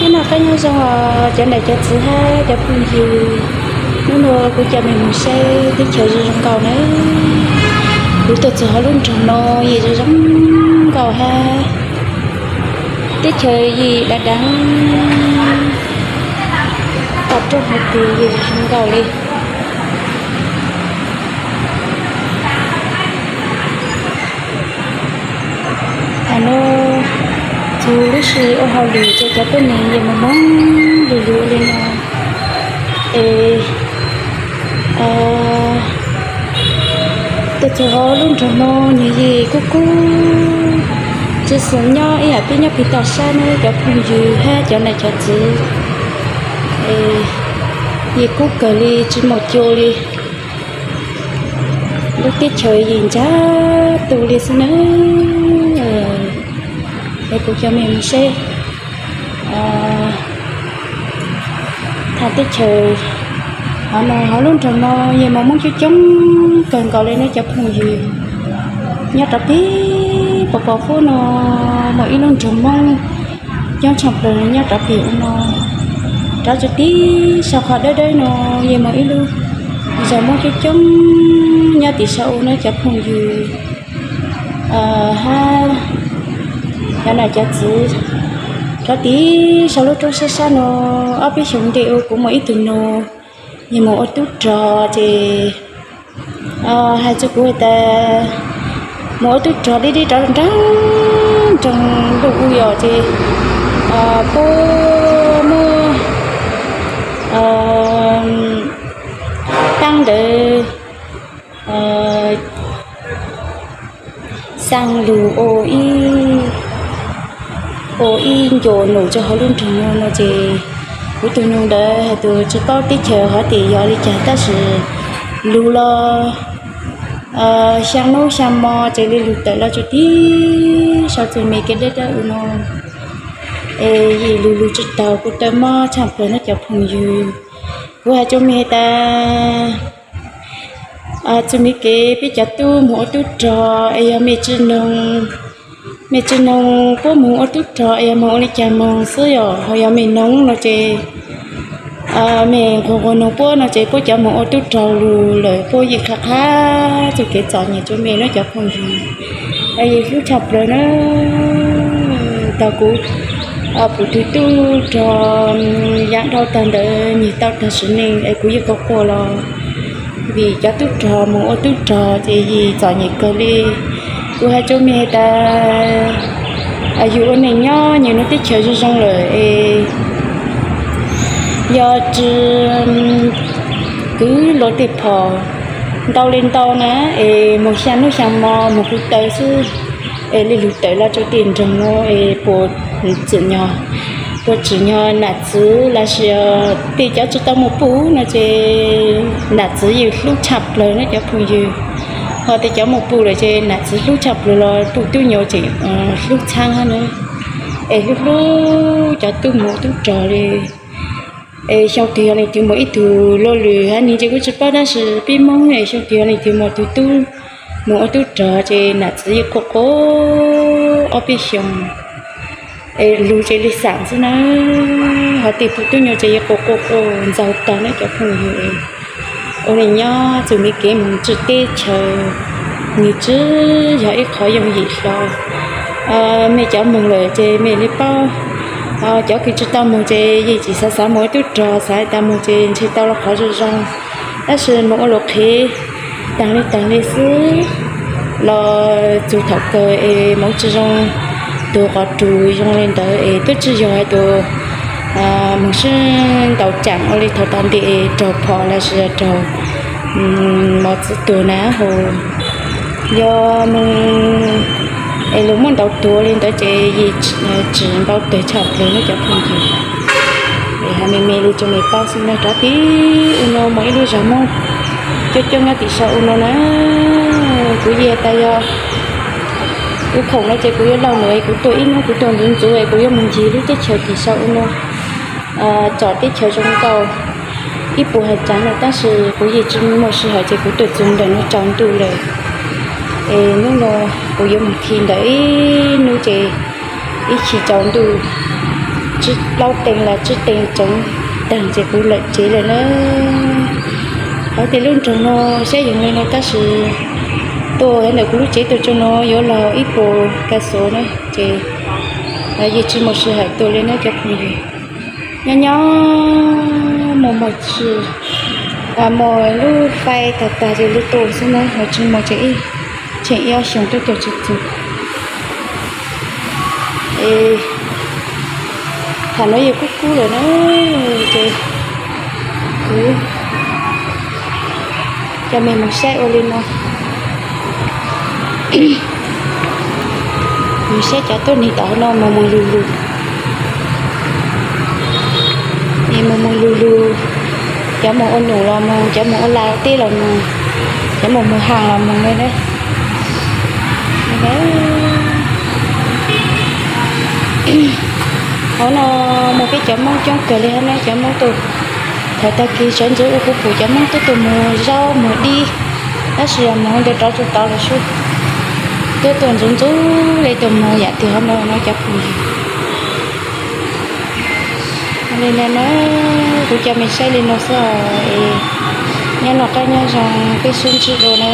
Nyob noj qab nyob zoo os cov nam cov txiv hab cov phooj ywg. Hnub no kuv coj mej mus saib teb chaws zoo zoo nkauj na. Kuv tuaj txug hauv lub nroog no yim zoo zoo nkauj hab teb chaws yim dav dav, toj roob hauv pes yim zoo nkauj li. Thaum no txug lub sij ua hauj lwm ces cov tuab neeg yim moog moog lug lug li no es tuaj txug hauv lub nroog no nwg yim kub kub, tsi xav nyob ib yam peb nyob peg toj sab na cov phooj ywg hab cov nam cov txiv. Yim kub kawg li tsi muaj cua li. Lub teb chaws yim ntsa tu li xwb na. Es kuv coj mej mus saib thaj teb chaws hov no, hauv lub nroog no yeej muaj Moob coob coob kawg nkaus li na cov phooj ywg. Nyob rov peg pos pos hub no muaj ib lub nroog Moob coob tshaj plaws nyob rov peg ub no. Rov tsuas tib sau qhov dawb dawb no yeej muaj ib lub zos Moob coob coob nyob tim sau ub na cov phooj ywg hab cov nam cov txiv. Rov tib sau lub roob sab sab no, ob peb xyoos ntej ub kuv muaj ib tug nus yeej mus ua tub rog ces hais rua kuv has tas mus ua tub rog dib dib rov nraag nroog lug ub yom ces puab muab taab ntawd xaa lug ua ib ncaus num rua hauv lub nroog no no ces kuv tug nus ntawd has tas tsi paub teb chaws hov tias yog li cas tab sis lug los xyaa nub xyaa mo ces li lug tawm los tsuas tib sau txug me kev dawb dawb ub no es yim lug lug tsi taug kuv tawm mob tshaj plaws na cov phooj ywg. Kuv has rua mej tas txug me kev peb cov tub moog ua tub rog es yog mej tsi noog, mej tsi noog puab moog ua tub rog es yog moog ua li cas moog xwb yom. Ho yog mej noog no ces mej nquag nquag noog puab no ces puab cov moog ua tub rog lug lawm puab yeej qha qha txug kev txom nyem rua mej na cov phooj ywg. Yim hlub tshaj plaws na. Thaum kuv pum tug tub rog yaam dhau taag ntawd nyag tau taag sim neej es kuv yeej quaj quaj los vim cov tub rog moog ua tub rog ces yim txom nyem kawg li. Kuv has rua mej has tas yug ua neej nyob nyob nuav teb chaws zoo zoo lawm es yog tsi kwv luag tej phom ntau le ntau na es moog xyaa nub xyaa mo moog kuv taw xwb es li lug tawm los rua tej nroog nuav es puas tsim nyog, puas tsim nyog nam txiv lossis tej cov tsi tau muaj puj no ces nam txiv yeej hlub tshaj plaws na cov phooj ywg. Ho tej cov muaj puj lawm ces nam txiv hlub tshaj plaws los puj tub nyuas tseem hlub txhaab hab na. Es hlub hlub cov tub moog tub rog li. Es xyoo twg yog leej twg muaj ib tug luj lwm hab nwg ces kuj tsi paub tab sis peb Moob es xyoo twg yog leej twg muaj tug tub moog ua tub rog ces nam txiv yeej quaj quaj ob peb xyoos es lug ces li xaam xwb na. Ho tej puj tub nyuas ces yeej quaj quaj quaj ntxaug taag na cov phooj ywg. Ua neej nyob txug me kev moog tsi teb chaws, nwg tsi yog ib qhov yooj yim hlo. Mej cov moog lawm ces mej li paub, cov kws tsi tau moog ces yeej tseem xav xav moog ua tub rog, xav tas moog ces ntshe tau lug qhov zoo zoo, tab sis moog ua lug qhev taag le taag le xwb los txug thaum kawg es moog tsi zoo, tug qhov rug zoo le ntawd es twb tsi yog has tas moog sib ntaus caam ua le thaum tom ntej es raug phom lossis raug mos txwv tuag na hu. Yog moog es lug muab ntaus tuag le ntawd ces yeej tsim npau taws tshaj plaws na cov phooj ywg. Es has me me li rua mej paub xwb na, rov peg ub no muaj ib lub zog Moob coob coob nyob tim sau ub no na. Kuv yeej tas yog kuv khoom no ces kuv yuav lauj lawm es kuv tuaj ib hnub kuv tuaj ntxuv ntxuv es kuv yuav moog ncig lub teb chaws tim sau ub no, tsom teb chaws zoo nkauj ib puas has tsaav no tab sis kuv yeej tsi muaj sij hawm ces kuv tuaj txug ntawm no tsaus ntuj lawm. Es hnub no kuv yuav moog khi ntawm ib hnub ces ib chim tsaus ntuj plaub teev los tsib teev tsoov tag ces kuv lawm tsev lawm na. Hauv tias lub nroog no saib yeej li no tab sis tuaj ntawm kuv lub tsev tuaj tso no yuav los ib puas ka xov na ces yeej tsis muaj sij hawm tuaj li na cov phooj ywg. Nyob nyob mus mus tsis mus lub fais tag tag ces li tuaj xwb na, los tsis mus ces ib tsheej ib ob xyoos twb tuaj tsis txog. Thaum no yog kub kub lawm na ces kuv coj mej mus saib ua li no. Mus saib cov tuab neeg tom no mus mus lug lug, mus mus lug lug, cov mus ua num los mus, cov mus ua laj teb los mus, cov mus mus haas los mus li na. Hauv no muaj peb cov Hmoob coob kawg li hab na, cov Hmoob tuaj. Thaum tag kis sawv ntxuv ua kuv pum cov Hmoob twb tuaj mus zaub mus dib, tab sis mus ntawd rov tsuj tod lawm sub, twb tuaj ntxuv ntxuv li tuaj mus yam twg hauv no no cov phooj ywg. Li no na, kuv coj mej saib li no xwb os. Nyob noj qab nyob zoo peb sib ntsib dua na.